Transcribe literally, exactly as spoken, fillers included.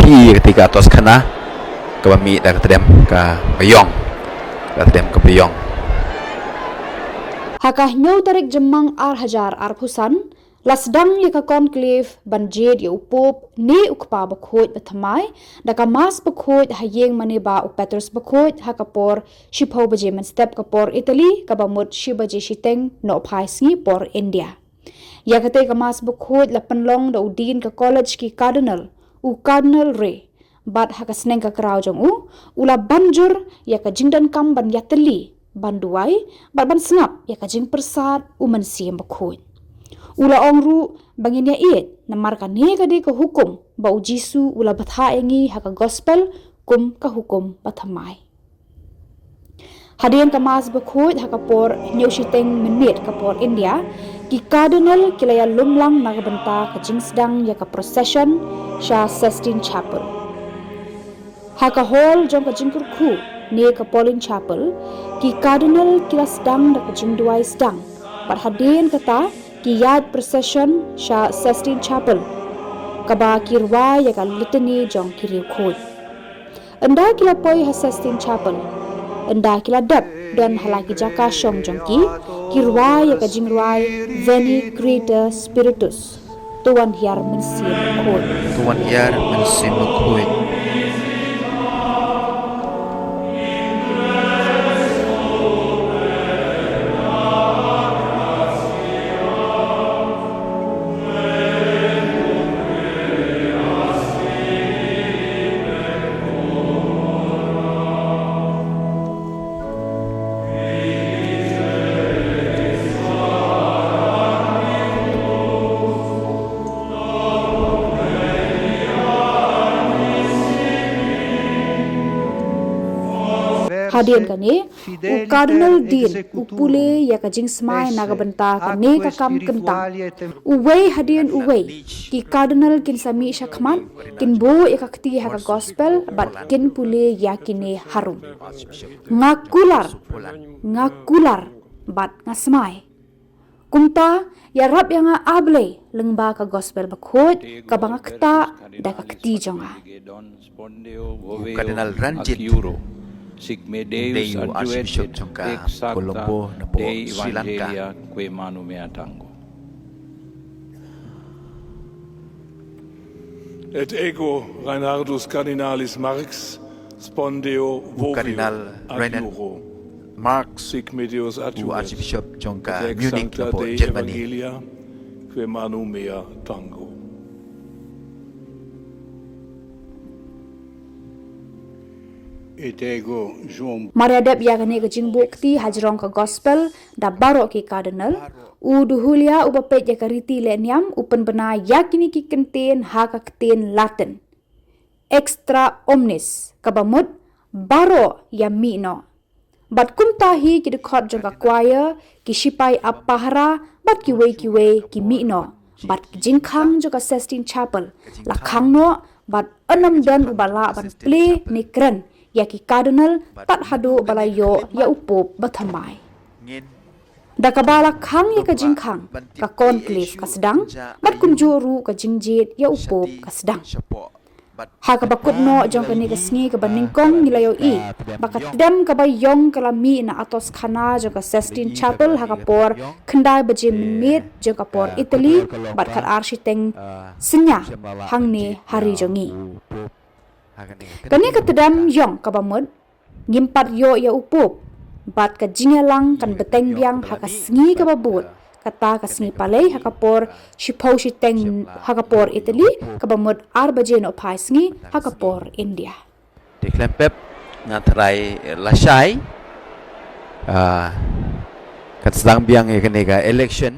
phi ïa kata ka atoskhana kaba mih da ka tdem kaba ïong, ka tdem kaba ïong. Ha ka hynñiew tarik Jymmang ar hajar arphew san, la sdang ïa ka conclave ban jied ïa u Pope ne u Kpa Bakhuid Bathymmai da ka Mass Bakhuid ha ïing mane ba u Petrus Bakhuid ha ka por shiphew baje mynstep ka por Italy, kaba mut shi baje shiteng nohphai sngi por India. Ïa katei ka Mass Bakhuid la pynlong da u Dean ka College ki Cardinal, u Cardinal Re, bad ha ka sneng ka kraw jong u, u la ban jur ïa ka jingdonkam ban ïatylli, ban duwai, bad ban sngap ïa ka jingpyrsad u Mynsiem Bakhuid. U la ong ruh ba ngin ïa ïeit, namar kane ka dei ka hukum ba u Jisu u la bthah ïa ngi ha ka Gospel kum ka hukum bathymmai. Hadien ka Mass Bakhuid ha ka por hynñiew shiteng mynmiet ka por India, ki Cardinal ki la ïalum lang na ka bynta ka jingsdang ïa ka procession sha Sistine Chapel. Ha ka hall jong ka jingkyrkhu ne ka Pauline Chapel, ki Cardinal ki la sdang da ka jingduwai sdang, bad hadien kata ki ïaid procession sha Sistine Chapel, kaba ki rwai ïa ka Litany jong ki riewkhuid. Ynda ki la poi ha Sistine Chapel, ynda ki la dep don ha la ki jaka shong jong ki, ki rwai ïa ka jingrwai Veni Creator Spiritus, To wan hiar Mynsiem Bakhuid. To wan hiar Mynsiem Bakhuid. Hadien kane, u Cardinal Dean u pule ïa ka jingsmai na ka bynta kane ka kam kyntang. Uwei hadien uwei, ki Cardinal kin sa mih shakhmat, kin buh ïa ka kti ha ka Gospel, bad kin pule ïa kine harum. Nga kular, nga kular, bad nga smai. Kumta, ïarap ïa nga, A Blei, lyngba ka Gospel Bakhuid kaba nga ktah da ka kti jong nga. U Cardinal Ranjit, u dei u Archbishop jong ka Colombo napoh Sri Lanka. Et ego Reinhardus Cardinalis Marx spondeo voveo. U Cardinal Reinhard Marx, sic me Deus adjuret, u Archbishop jong ka Munich napoh Germany. Evangelia que manum mea tango. Et ego João. Mar ïa dep ïa kane ka jingbuh kti hajrong ka Gospel da baroh ki Cardinal, u De Jullei uba peit ïa ka riti leh niam u pynbna ïa kine ki kyntien ha ka ktien Latin, Extra omnes, kaba mut baroh ïa mih noh. Bad kumta hi ki dkhot jong ka choir, ki shipai ap pahara, bad kiwei kiwei ki mih noh. Bad ki jingkhang jong ka Sistine Chapel la khang noh, bad ym don uba lah ban plie ne kren ïa ki Cardinal tad haduh ba la ïoh ïa u Pope bathymmai. Da kaba la khang ïa ka jingkhang, ka conclave ka sdang, bad kumjuh ruh ka jingjied ïa u Pope ka sdang. Ha kaba kut noh jong kane ka sngi kaba nyngkong ngi la ïohi ba ka tdem kaba ïong ka la mih na atoskhana jong ka Sistine Chapel ha ka por khyndai baje mynmiet jong ka por Italy, bad khatar shiteng synñia hangne ha ri jong ngi. Kane ka tdem ïong kaba mut, ngim pat ïoh ïa u Pope, bad ka jingïalang kan bteng biang ha ka sngi kaba bud, kata ka sngi Palei ha ka por shiphew shiteng ha ka por Italy, kaba mut ar baje nohphai sngi ha ka por India. Te khlem pep, nga tharai lashai, ah, kan sdang biang ïa kane ka election.